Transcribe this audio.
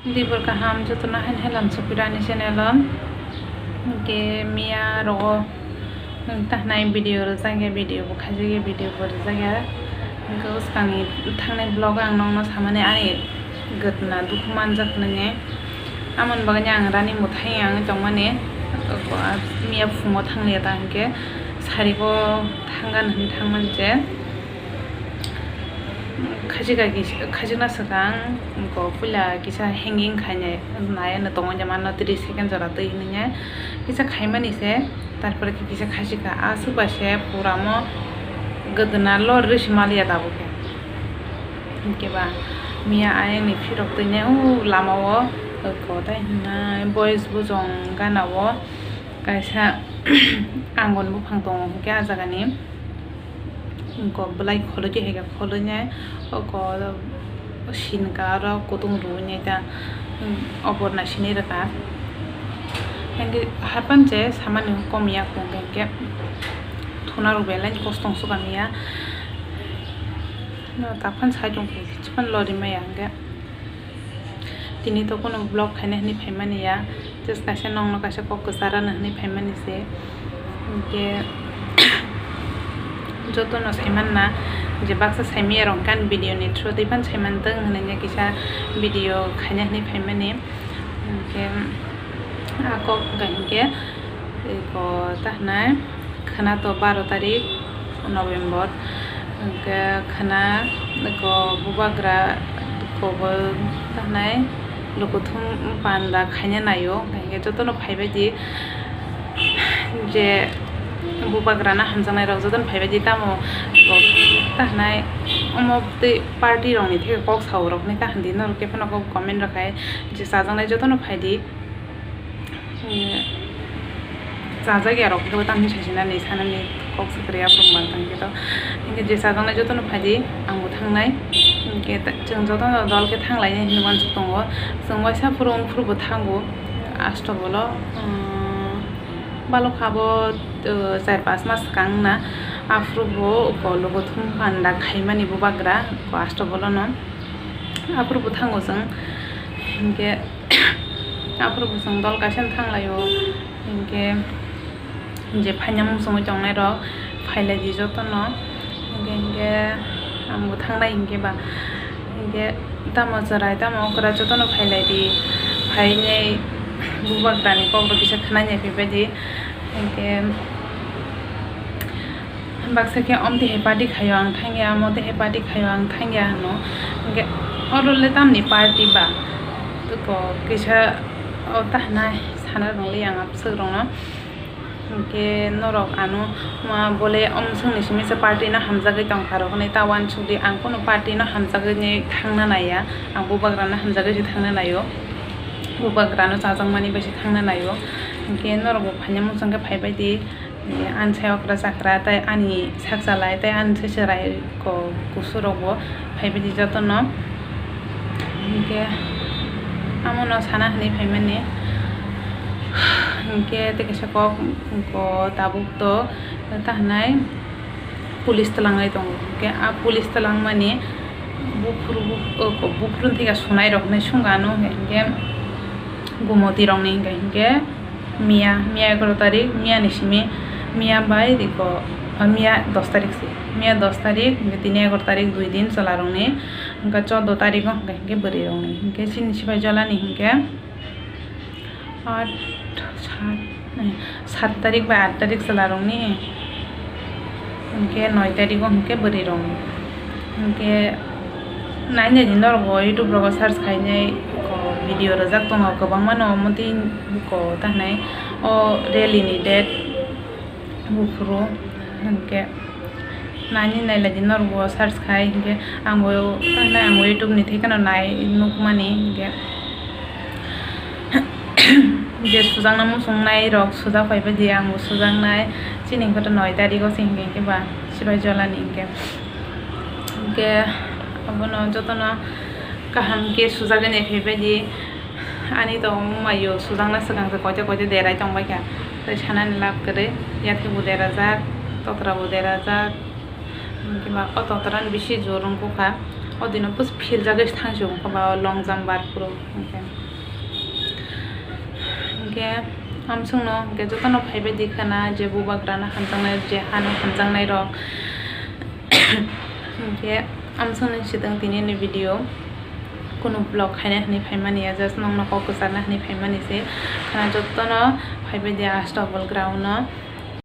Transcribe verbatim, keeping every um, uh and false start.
Dibor kaham jotono haini halam sopirani channel o. Hwnkhe miya rogo tahnai video rwjakya, video bo khaijakya, video bo rwjakya. Hwnkhe bwskangni thangnai vlog o ang nokno samani ani gwdna dukhu manjak hwnwi. Amoni bagwi ang rani mwthai wngwi tongmani. Miya phungo thangliya ta hwnkhe sarigo thangna hwnwi thangmani je. Khajika kis-, khajikna swkang, ko puila kisa hanging khainai, nai ano tongo je mano tris second jora twi hinwi kisa khaimani se, tarpore khe kisa khajika, aswk bai se pura mo gwdna lor risi maliya tabuk khe. Hwnkhe ba miya ayang ni phirok twi nai o lama o, ko tai hwnna boys bujong gana o kaisa angon buphang tongo hwnkhe ah jaga ni. Eko belai kholoitu hai khe kholoinai, oko sinka oro kutung rwinai ta, oborna sinwi rwkha. Hwnkhe haphang je samani kom ya kung khe thuna rw belai kosto wng suka miya. No taphang sai tong khe kichupan lori maya hwnkhe. Tini to kunu vlog khaina hwnwi phaimani ya, just kaisa nokno kaisa kok kwchar rwna hwnwi phaimani se. Hwnkhe jotono saimanna je baksa saimaya rok khe ani video ni through twi phano saiman tong hwnwi kisa video khaina hwnwi phaimani. Hwnkhe a kok hwnkha hinkhe eko ta hwnai. Khwna to baro tarik November, hwnkhe khwna ko bubagra ko bo tanai lukuthum panda khaina naio, hwnkhe jotono phaibai di je bubagrano hamjaknai rok jotono phaibai di, tamo bo tanai omo tei party rokni theke kok sao rokni kaham di norok khe phano kok comment rok khai je chajaknai jotono phai di. Chajak ya rok khe bo tamni saisinani sanani kok se kwrwi aphuru man tang khe to. Hinkhe je chajaknai jotono phai di, ang bo thangnai. Hinkhe ta-, chwng jotono dol khe thang lainai hinwi uansuk tongo. Chwng waisa phuru wng phuru bo thango. Asto bolo, um, balok ha bo, uh, char pas mas swkang wngna. Aphuru bo uko lukuthum panda khaimani bubagra, uko asto bolo no. Aphuru bo thango chwng. Hinkhe Aphuru bo chwng dol kaisa no thang laio, hinkhe je phaina muchungwi tongnai rok phai lai di jotono, hinkhe, hinkhe ang bo thangnai hinkhe ba, hinkhe tamo chwrai tamo okra jotono phai lai di, phainai bubagrani kok rok kisa khwnai nai phai bai di, hinkhe. Baksa khe omo twi hai party khaio ang thangya, omo twi hai party khaio ang thangya hwno. Hinkhe oro le tamni party ba? Ko kisa o ta hwnai sana rwng le ang abswk rwngno. Hinkhe norok ano ma bole omo swngni simi se party no hamjagwi tongkha rok hwnwi ta uansuk di, ang kunu party no hamjagwi thangna naiya, ang bubagra no hamjagwi se thangna naio, bubagra no chajakmani bai se thangna naio. Hinkhe norok bo phaina muchung khe phai bai di. Ani sai okra chakra tei ani sak chalai tei ani sai chwrai ko kusurok bo phai bai di jotono. Hinkhe amo no sana hinwi phaimani. Hinkhe tei kaisa kok ko tabuk to ta hinai police twlangnai tongo. Hinkhe a police twlangmani buphuru, buphuru thika sunai rok hinwi swngo ano hinkhe gumoti rokni hinkhe hinkhe. Miya, miya egaroh tarik, miya ni simi, miya bai riko, ah, miya dos tarik se, miya dos tarik, hinkhe tini egaroh tarik, dui din chwla rokni, hinkhe chordo tarik o hinkhe, hinkhe bwrwi rokni, hinkhe chini sibai jolani hinkhe, aat, saat, eh, saat tarik bai aat tarik chwla rokni, hinkhe noi tarik o hinkhe bwrwi rokni. Hinkhe nainai di norok bo YouTube rogo search khainai ko video rwjak tongo kwbangma no, omo twi ko ta hinai o rally ni date buphuru. Hinkhe nainai nailai di norok bo search khai, hinkhe ang bo ta hinai ang bo YouTube ni thai kheno nai nukmani hinkhe. Je sujakna muchungnai rok sujak phaibai di, ang bo sujaknai. Chini hinkhe to noi tarik o se hinkhe, hinkhe ba sibai jolani hinkhe. Hinkhe abono jotono kaham khe sujagwi nai phaibai di. Ani to wngmai o sujakna swkang se koita koita derai tongbai kha. Tei sanani lab kwrwi, yathai bo derajak, totra bo derajak. Hinkhe ba o totra ni bisi jor wng bukha. O dino pus phil jagwi thangsi wngkha ba o long jump bar phuru. Hwnkhe, hwnkhe amsongno hwnkhe jotono phaibai di khana je bubagrano hamjaknai, je hano hamjaknai rok. Hwnkhe amsongni sidang tini ni video kunu vlog khaina hwnwi phaimani ya, just nokno kok kwcharna hwnwi phaimani se. Khana jotono phaibai di Astabol ground no.